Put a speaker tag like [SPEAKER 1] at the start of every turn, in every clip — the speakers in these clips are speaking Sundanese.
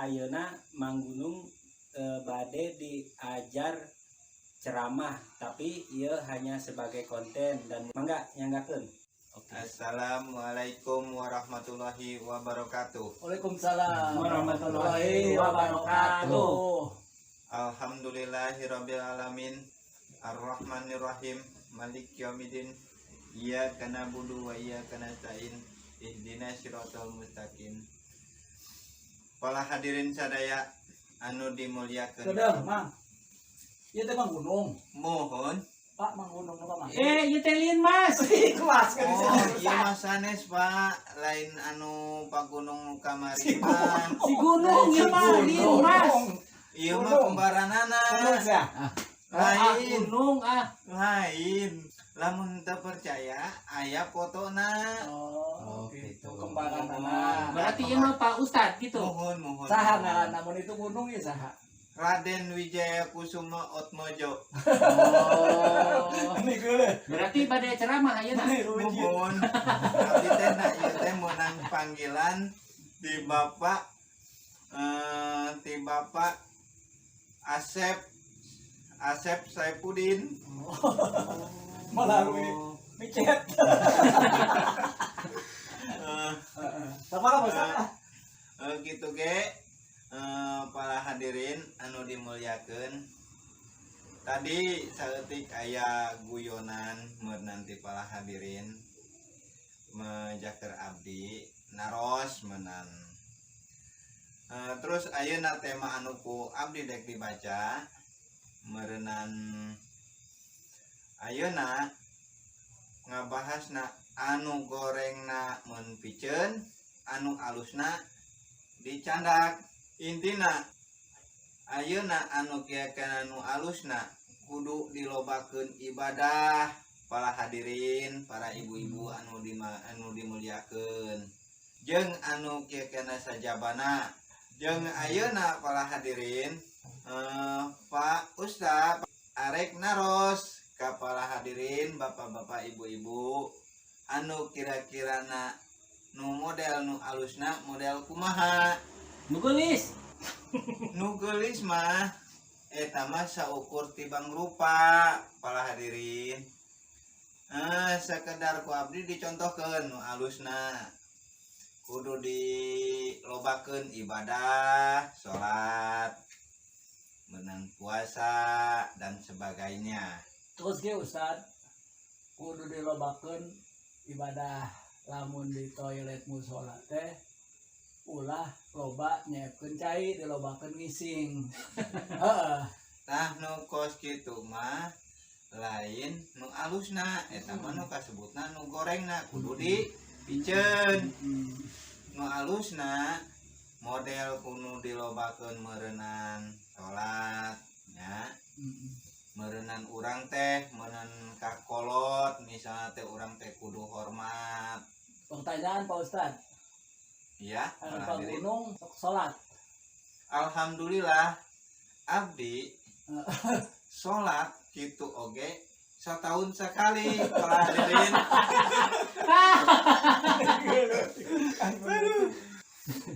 [SPEAKER 1] Ayeuna Mang Gunung bade diajar ceramah, tapi ieu hanya sebagai konten dan mangga nyanggakeun. Oke.
[SPEAKER 2] Assalamualaikum warahmatullahi wabarakatuh.
[SPEAKER 3] Waalaikumsalam
[SPEAKER 1] warahmatullahi wabarakatuh.
[SPEAKER 2] Alhamdulillahirabbil alamin. Arrahmanirrahim. Maliki yaumiddin. Iyyaka na'budu wa iyyaka nasta'in. Ihdinas siratal mustaqim. Para hadirin sadaya anu dimuliakeun.
[SPEAKER 3] Sudah, Mang. Ieu teh Mang Gunung.
[SPEAKER 2] Mohon.
[SPEAKER 3] Pak, Mang Gunung apa, Mang?
[SPEAKER 1] Eh, ieu teh lain, Mas.
[SPEAKER 3] Kelas kan.
[SPEAKER 2] Oh, iya mah sanes, Pak. Lain anu Pak Gunung nu kamari mah.
[SPEAKER 1] Si Gunung ieu mah lain, Mas.
[SPEAKER 2] Ieu mah
[SPEAKER 3] Gunung.
[SPEAKER 2] Kembaranana.
[SPEAKER 3] Gunung ya.
[SPEAKER 1] Ah,
[SPEAKER 2] Lain.
[SPEAKER 1] Gunung ah.
[SPEAKER 2] Lain. Lamun teu percaya, aya fotona.
[SPEAKER 3] Oh,
[SPEAKER 4] Oh,
[SPEAKER 3] gitu.
[SPEAKER 4] gitu.
[SPEAKER 3] Kembaran tanah.
[SPEAKER 1] Berarti ieu mah Pak Ustad gitu.
[SPEAKER 2] Mohon, mohon.
[SPEAKER 3] Saha ngaran namun itu gunung ya saha?
[SPEAKER 2] Raden Wijaya Kusuma Otmojo.
[SPEAKER 1] Oh.
[SPEAKER 3] Ini geuleuh.
[SPEAKER 1] Berarti bade ceramah ayeuna.
[SPEAKER 2] Mohon. Abdi teh na ieu teh meunang panggilan di Bapak Asep Asep Saipudin.
[SPEAKER 3] Melalui micet. Sama apa Ustaz?
[SPEAKER 2] Gitu ge, para hadirin anu dimuliakeun, tadi saeutik aya guyonan meurnan ti para hadirin mejaker abdi naros menan. Terus ayeuna tema anu ku abdi dek dibaca meureunan ayeuna ngabahasna anu gorengna mun piceun, anu alusna dicandak. Intina ayeuna anu kieu anu alusna kudu dilobakeun ibadah, para hadirin, para ibu-ibu anu dimuliakeun, jeung anu kieu sajabana. Jeung ayeuna para hadirin, Pak Ustad arek naros ka para hadirin, bapak-bapak, ibu-ibu, anu kira-kira na nu model nu alusna model kumaha?
[SPEAKER 1] Nu geulis.
[SPEAKER 2] Nu geulis mah eta mah saukur tibang rupa, para hadirin. Sekedar ku abdi dicontohkeun nu alusna kudu dilobakeun ibadah, salat, menang puasa, dan sebagainya.
[SPEAKER 3] Terus ge Ustad, kudu dilobakeun ibadah, lamun di toilet musola teh ulah loba nyeepkeun cai, dilobakeun ngising. Heeh.
[SPEAKER 2] Tah, nu kos kitu mah lain nu alusna, eta mah nu kasebutna nu gorengna kudu dipiceun. Nu alusna model kudu dilobakeun meureunan salat nya, meureunan urang teh meureun kakolot misalnya teh, urang teh kudu hormat.
[SPEAKER 3] Pertanyaan, Pak Ustad.
[SPEAKER 2] Ya.
[SPEAKER 3] Anu
[SPEAKER 2] para
[SPEAKER 3] Pak
[SPEAKER 2] hadirin.
[SPEAKER 3] Gunung sok salat?
[SPEAKER 2] Alhamdulillah, abdi salat gitu oge setahun sekali, para hadirin. Aduh.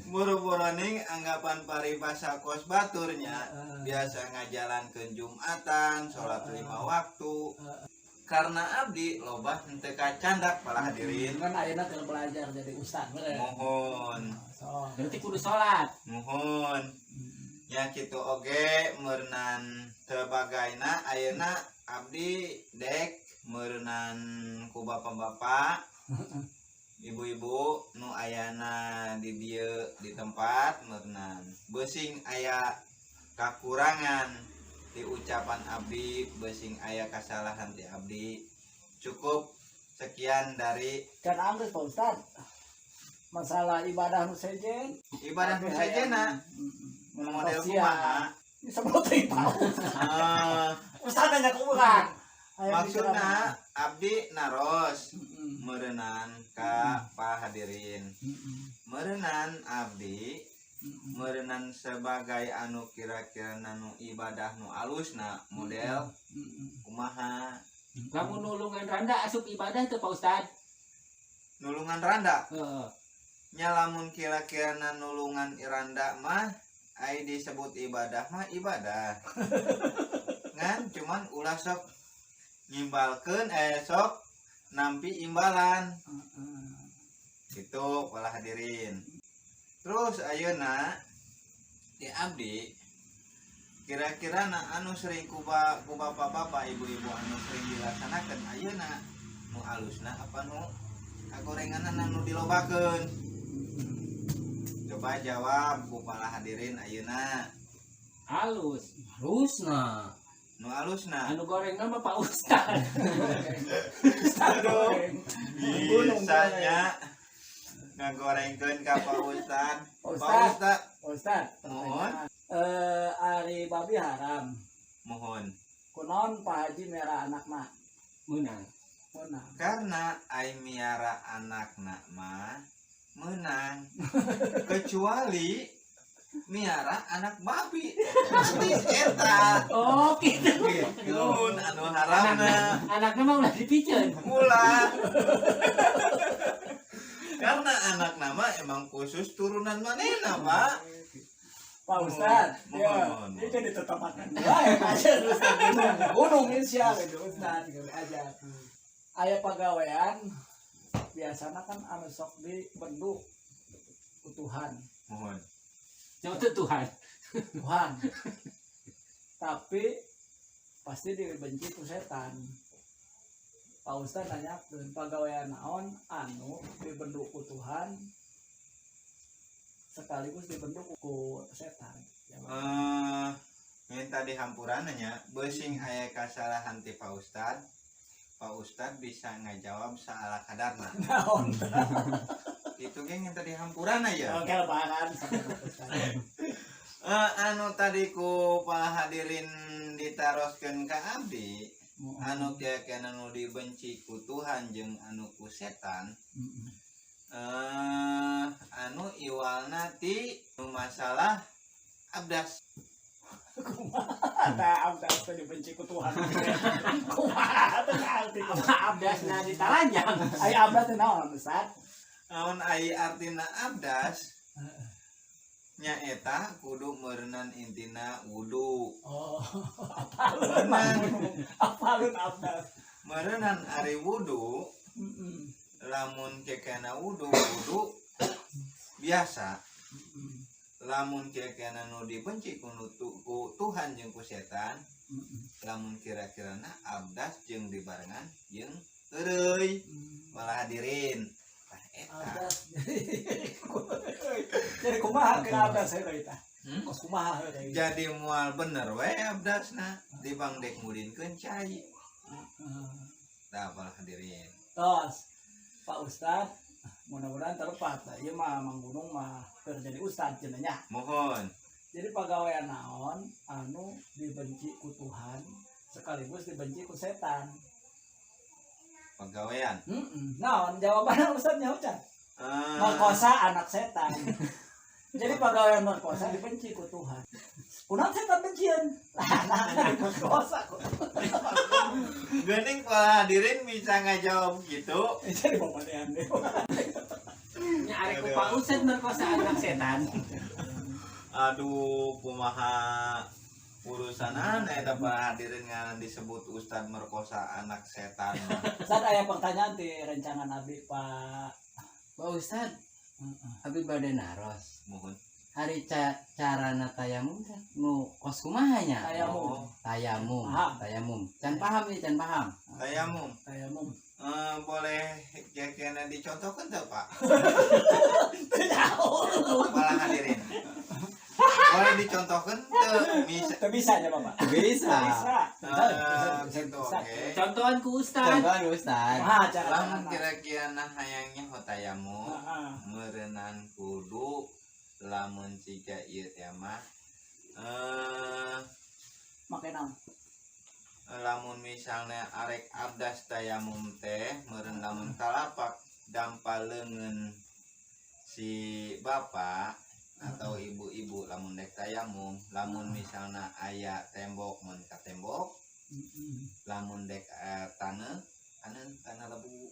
[SPEAKER 2] Boro-boroning anggapan paribasa kos baturnya biasa ngajalankeun Jumatan, sholat lima waktu, karena abdi loba henteu kacandak, para hadirin.
[SPEAKER 3] Kan ayeuna keur belajar jadi ustad bener.
[SPEAKER 2] Mohon.
[SPEAKER 3] So.
[SPEAKER 1] Berarti kudu sholat.
[SPEAKER 2] Mohon ya, kitu oge meureunan sebagaina. Ayeuna abdi dek meureunan ku bapak-bapak, ibu-ibu nu ayana di dieu di tempat, meureunan besing aya kakurangan di ucapan abdi, besing aya kasalahan di abdi. Cukup sekian dari
[SPEAKER 3] Kan anggeus, Pak Ustad. Masalah ibadah nu sejen.
[SPEAKER 2] Ibadah nu sejenna model kumaha?
[SPEAKER 3] Sebut teh, Pak Ustad.
[SPEAKER 2] Ah,
[SPEAKER 3] Ustad nanya ke urang. Aya
[SPEAKER 2] maksudna abdi naros
[SPEAKER 3] Heeh.
[SPEAKER 2] meureunan ka pa hadirin, meureunan abdi meureunan sebagai anu kira-kira nu ibadah nu alusna model kumaha?
[SPEAKER 1] Lamun nulungan randa asup ibadah teu, Pak Ustad?
[SPEAKER 2] Nulungan randa?
[SPEAKER 1] Heeh.
[SPEAKER 2] Nya, lamun kira-kira nulungan randa mah Ai disebut ibadah mah ibadah. Ngan cuman ulah sok ngimbalkeun, sok nampi imbalan. Gitu para hadirin. Terus ayeuna di abdi kira-kira na anu sering ku bapak-bapak, ibu-ibu anu sering dilaksanakan ayeuna nu alusna apa nu kagorenganan anu dilobakeun? Coba jawab ku para hadirin ayeuna.
[SPEAKER 1] Halus.
[SPEAKER 4] Halusna.
[SPEAKER 2] Nu alusna.
[SPEAKER 1] Anu goreng mah Pak Ustad.
[SPEAKER 2] Aduh, bisanya ngagorengkeun ka Pak Ustad.
[SPEAKER 3] Pak
[SPEAKER 2] Pak
[SPEAKER 3] Ustad.
[SPEAKER 2] Ustad.
[SPEAKER 3] Pak Ustad,
[SPEAKER 2] Mohon.
[SPEAKER 3] pertanyaan. Ari babi haram.
[SPEAKER 2] Mohon.
[SPEAKER 3] Kunaon Pak Haji miara anakna?
[SPEAKER 1] Meunang.
[SPEAKER 3] Meunang.
[SPEAKER 2] Karena ai miara anakna mah meunang, kecuali miara anak babi, pasti eta.
[SPEAKER 1] Oh, gitu.
[SPEAKER 2] Nuhun, anu haramna.
[SPEAKER 1] Anaknya mah ulah dipiceun.
[SPEAKER 2] Ulah, karena anakna mah emang khusus turunan manehna, Pak.
[SPEAKER 3] Pak Ustad,
[SPEAKER 2] Mohon,
[SPEAKER 3] ya,
[SPEAKER 2] mohon,
[SPEAKER 3] ini kan ditetapkan. Wah, aja Ustad gunung, gunung insya gitu Ustad gitu aja. Aya pagawean biasanya kan anu sok dibendu ku Tuhan,
[SPEAKER 2] Mohon.
[SPEAKER 1] Jauh tuh Tuhan.
[SPEAKER 3] Tuhan. Tapi pasti dibenci ku setan. Pak Ustad nanya, pagawean naon anu dibendu ku Tuhan sekaligus dibendu ku setan? Ya, Pak.
[SPEAKER 2] Minta dihampuran nya, besing aya kasalahan ti Pak Ustad. Pak Ustad bisa ngajawab saala kadarna.
[SPEAKER 3] Naon?
[SPEAKER 2] Itu ge minta dihampuran ya.
[SPEAKER 3] Oke, lebaran sama Pak Ustad.
[SPEAKER 2] Anu tadi ku Pak hadirin ditaroskeun ka abdi, anu kira anu dibenci ku Tuhan jeung anu ku setan, anu iwalna ti nu masalah abdas.
[SPEAKER 3] Kumaha tah abdas teh dibenci ku Tuhan? Kumaha teh arti?
[SPEAKER 1] Apa abdasna ditalanjang?
[SPEAKER 3] Ai abdas teh naon, Ustad?
[SPEAKER 2] Naon ai artina abdas? Nyaeta kudu meureunan intina wudu.
[SPEAKER 3] Oh, apaleun apaleun abdas.
[SPEAKER 2] Meureunan ari wudu, lamun kekena wudu, wudu biasa, lamun kekena nu dibenci ku Tuhan jeung ku setan, lamun kira-kirana abdas jeung dibarengan jeung heureuy, malah hadirin. Tah eta.
[SPEAKER 3] Abdas. Jadi kumaha ke abdas heureuy tah?
[SPEAKER 2] Hmm?
[SPEAKER 3] Kos kumaha heureuy?
[SPEAKER 2] Jadi moal bener we abdasna dibang dek ngudinkeun cai. Tah, malah hadirin.
[SPEAKER 3] Tos. Pak Ustad, mudah-mudahan terlepat lah. Ieu mah Mang Gunung mah keur jadi ustad cenah nya.
[SPEAKER 2] Mohon.
[SPEAKER 3] Jadi pagawean naon anu dibenci ku Tuhan sekaligus dibenci ku setan?
[SPEAKER 2] Pagawean.
[SPEAKER 3] Heeh. Naon jawabannya, Ustad nya Ucan?
[SPEAKER 2] Eh,
[SPEAKER 3] Merkosa anak setan. Jadi pagawean merkosa dibenci ku Tuhan. Kunaon setan bencian? Lah, anak diperkosa ku.
[SPEAKER 2] Geuning para hadirin bisa ngajawab gitu.
[SPEAKER 3] Jadi bapak deh.
[SPEAKER 1] Nya arek ku Pak Ustad merkosa anak setan.
[SPEAKER 2] Aduh, kumaha urusan eta para hadirin ngaran disebut ustad merkosa anak setan mah.
[SPEAKER 3] Saat aya pertanyaan di rencangan abdi, Pak.
[SPEAKER 4] Pak Ustad, abi bade naros.
[SPEAKER 2] Mohon.
[SPEAKER 4] Ari carana tayamum teh nu kos kumaha nya?
[SPEAKER 3] Tayamum.
[SPEAKER 2] Oh,
[SPEAKER 4] Tayamum,
[SPEAKER 3] Paham.
[SPEAKER 4] tayamum. Can paham nih, can paham.
[SPEAKER 2] Tayamum.
[SPEAKER 3] Tayamum.
[SPEAKER 2] Boleh kira-kira dicontohkan tuh, Pak?
[SPEAKER 3] Jauh.
[SPEAKER 2] Para hadirin. Boleh dicontohkan tuh bisa.
[SPEAKER 3] Teu bisa nya, Bapak.
[SPEAKER 4] Bisa.
[SPEAKER 3] Bisa.
[SPEAKER 2] Gitu, oke.
[SPEAKER 1] Contohan ku Ustad.
[SPEAKER 4] Contohan Ustad.
[SPEAKER 3] Wah, cara
[SPEAKER 2] Lamun kira-kira nah hayangnya ho tayamum, meureunan kudu lamun ciga ieu teh mah
[SPEAKER 3] Make naon?
[SPEAKER 2] Lamun misalnya arek abdas tayamum teh meureun lamun talapak dampal leungeun si bapak atau ibu-ibu lamun dek tayamum, lamun misalnya aya tembok mun ka tembok, lamun dek taneuh taneuh tanah lebu.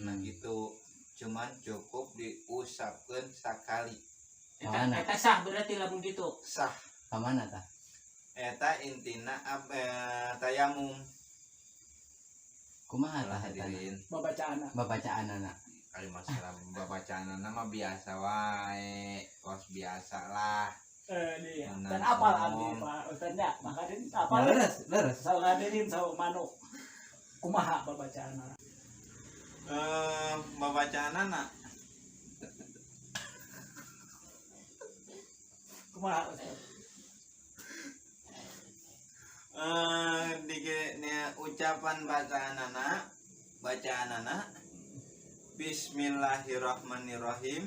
[SPEAKER 2] Nah, gitu, cuman cukup diusapkeun sakali.
[SPEAKER 1] Eta,
[SPEAKER 4] Kamana?
[SPEAKER 1] eta sah berarti lamun gitu.
[SPEAKER 2] Sah.
[SPEAKER 4] Kamana tah?
[SPEAKER 2] Eta intina tayamum.
[SPEAKER 4] Kumaha tah eta?
[SPEAKER 2] Hadirin.
[SPEAKER 3] Babacaanna.
[SPEAKER 4] Babacaanana.
[SPEAKER 2] Kali masalah babacaanna mah biasa wae, kos biasa lah.
[SPEAKER 3] Dia.
[SPEAKER 2] Menang
[SPEAKER 3] Dan apal abdi
[SPEAKER 2] umum.
[SPEAKER 3] Pak Ustaz nya. Maka din apal.
[SPEAKER 4] Ya, leres, leres.
[SPEAKER 3] Saur hadirin saur manuk. Kumaha babacaanna?
[SPEAKER 2] Babacaanana
[SPEAKER 3] Kumaha Ustaz?
[SPEAKER 2] Di ucapan bacaanana Bismillahirrahmanirrahim.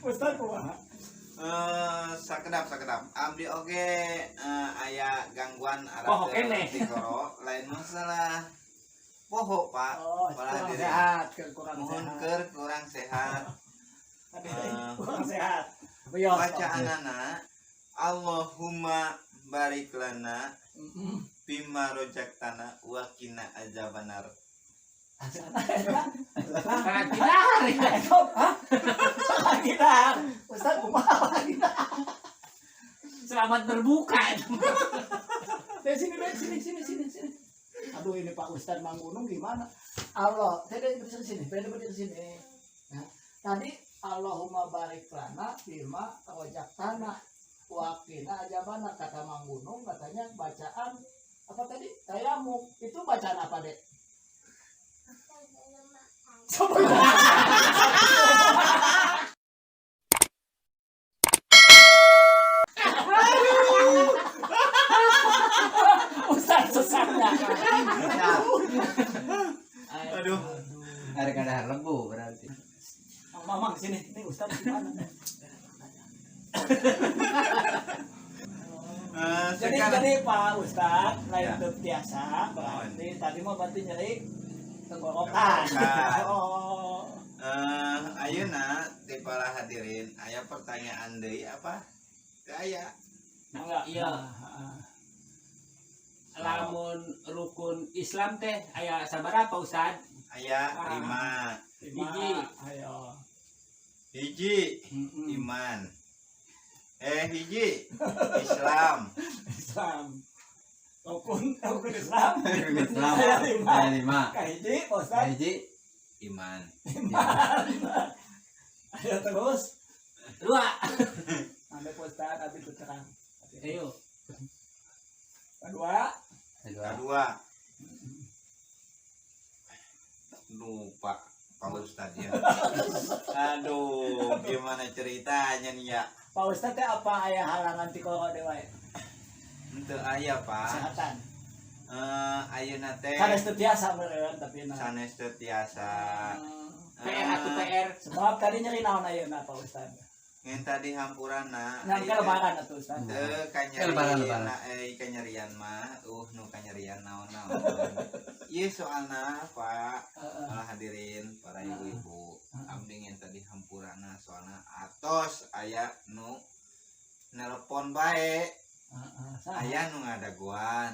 [SPEAKER 3] Ustaz kumaha?
[SPEAKER 2] Sakedap sakedap. Abdi oge aya gangguan arah
[SPEAKER 1] Poho keneh.
[SPEAKER 2] tikoro, lain masalah. Poho Pak.
[SPEAKER 3] Oh,
[SPEAKER 2] Para
[SPEAKER 3] kurang
[SPEAKER 2] hadirin.
[SPEAKER 3] sehat, kurang
[SPEAKER 2] Mohon
[SPEAKER 3] sehat.
[SPEAKER 2] keur kurang sehat.
[SPEAKER 3] Hadirin, kurang sehat. Wios.
[SPEAKER 2] Bacaanana Allahumma barik lana bima rojaktana wa qina azabannar.
[SPEAKER 1] Lagi dahar ya.
[SPEAKER 3] Hah? Lagi dahar. Ustaz kumaha lagi dahar?
[SPEAKER 1] Selamat berbuka.
[SPEAKER 3] Deh, sini, deh, sini, sini, sini, sini. Aduh, ini Pak Ustaz Mang Gunung gimana? Allah, saya dari sini, saya dari sini. Nah, tadi Allahumma barik lana bima rojaktana wa qina azabannar, kata Mang Gunung, katanya bacaan apa tadi? Tayamum. Itu bacaan apa, Dek? Coba. Ustaz sesatnya.
[SPEAKER 2] Aduh.
[SPEAKER 4] Ada kadar lebu berarti.
[SPEAKER 3] Mang Mamang sini, ini Ustaz gimana? Jadi
[SPEAKER 2] Sekarang
[SPEAKER 3] jadi Pak Ustaz lain
[SPEAKER 2] Ya.
[SPEAKER 3] teu biasa, berarti tadi mah berarti nyeri tenggorokan.
[SPEAKER 2] Tenggorokan.
[SPEAKER 3] Oh.
[SPEAKER 2] Ayeuna di para hadirin aya pertanyaan deui apa? Teu aya.
[SPEAKER 3] Enggak.
[SPEAKER 1] Iya.
[SPEAKER 3] Nah,
[SPEAKER 1] Lamun rukun Islam teh aya sabaraha Pak Ustad?
[SPEAKER 2] Aya
[SPEAKER 3] Ah.
[SPEAKER 2] 5.
[SPEAKER 3] lima.
[SPEAKER 1] Hiji.
[SPEAKER 3] Ayo.
[SPEAKER 2] Hiji iman. Hiji Islam.
[SPEAKER 3] Islam. Rukun rukun Islam.
[SPEAKER 4] Islam.
[SPEAKER 3] Aya lima.
[SPEAKER 4] Aya 5.
[SPEAKER 3] Kahiji Pak Ustaz.
[SPEAKER 4] Hiji.
[SPEAKER 2] Iman.
[SPEAKER 3] Ayo terus.
[SPEAKER 1] 2.
[SPEAKER 3] Anda Pak Ustaz habis itu terang.
[SPEAKER 1] Ayo.
[SPEAKER 3] Kedua.
[SPEAKER 4] Kedua.
[SPEAKER 2] Kedua. Lupa Pak Ustad ya. Aduh, gimana ceritanya nih ya?
[SPEAKER 3] Pak Ustaz teh apa aya halangan tikoro dewa ya?
[SPEAKER 2] Henteu aya, Pak.
[SPEAKER 3] Kesehatan.
[SPEAKER 2] Ayeuna teh
[SPEAKER 3] Sanes teu tiasa meureun tapi nah.
[SPEAKER 2] sanes teu tiasa.
[SPEAKER 1] PR atau PR.
[SPEAKER 3] Sebab tadi nyeri naon ayeuna Pak Ustaz?
[SPEAKER 2] Ngan tadi hampurana.
[SPEAKER 3] Ngan ke lebaran atuh Ustaz.
[SPEAKER 2] Teu kanyeri,
[SPEAKER 4] Lebaran, lebaran.
[SPEAKER 2] Kanyerian mah, nu kanyerian naon-naon. Ieu soalna, Pak.
[SPEAKER 3] Heeh.
[SPEAKER 2] Malah hadirin para ibu-ibu, abdi ngan tadi hampurana soalna atos aya nu nelpon bae,
[SPEAKER 3] Heeh. Saha?
[SPEAKER 2] aya nu ngadaguan,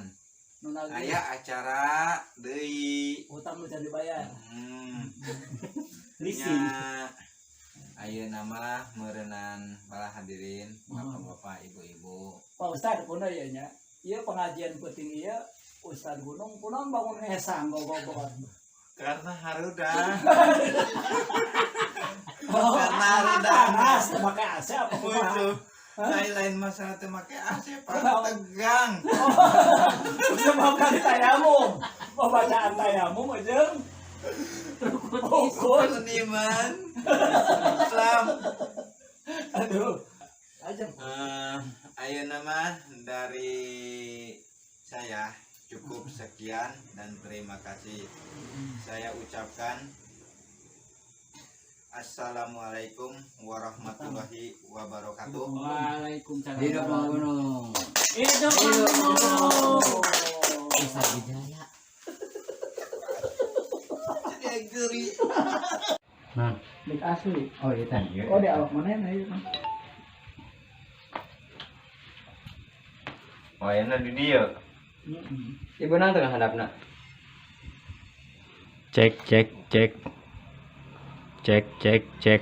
[SPEAKER 3] Nu nagih.
[SPEAKER 2] aya acara deui.
[SPEAKER 3] Utang nu can dibayar.
[SPEAKER 1] Leasing.
[SPEAKER 2] Nya ayeuna mah meureunnan para hadirin, bapak-bapak, ibu-ibu.
[SPEAKER 3] Pak Ustaz kuno ieu nya. Ieu pengajian penting ieu Ustaz Gunung kunaon bangun ngesang gogogoan.
[SPEAKER 2] Karena haruda.
[SPEAKER 3] Oh,
[SPEAKER 2] Karena haruda.
[SPEAKER 3] panas teu make AC apa kumaha?
[SPEAKER 2] Musuh. Lain masalah teu make AC, Pak. Tegang.
[SPEAKER 3] Sebab kali tayamum. Pembacaan tayamum jeung rukun.
[SPEAKER 2] Seniman. Islam.
[SPEAKER 3] Aduh. Ajeng.
[SPEAKER 2] Ayeuna mah dari saya cukup sekian dan terima kasih. Saya ucapkan Assalamualaikum warahmatullahi wabarakatuh.
[SPEAKER 1] Waalaikumsalam.
[SPEAKER 4] Hidup Mang Gunung.
[SPEAKER 1] Hidup Mang Gunung.
[SPEAKER 4] Ustaz Wijaya.
[SPEAKER 2] Jadi geri.
[SPEAKER 4] Nah,
[SPEAKER 3] Mik asli.
[SPEAKER 4] oh iya tadi.
[SPEAKER 3] Oh di awak mana ya?
[SPEAKER 2] Oh, enak di dia.
[SPEAKER 3] Heeh.
[SPEAKER 4] Ieu beunang teu handapna.
[SPEAKER 1] Cek cek cek. Cek cek cek.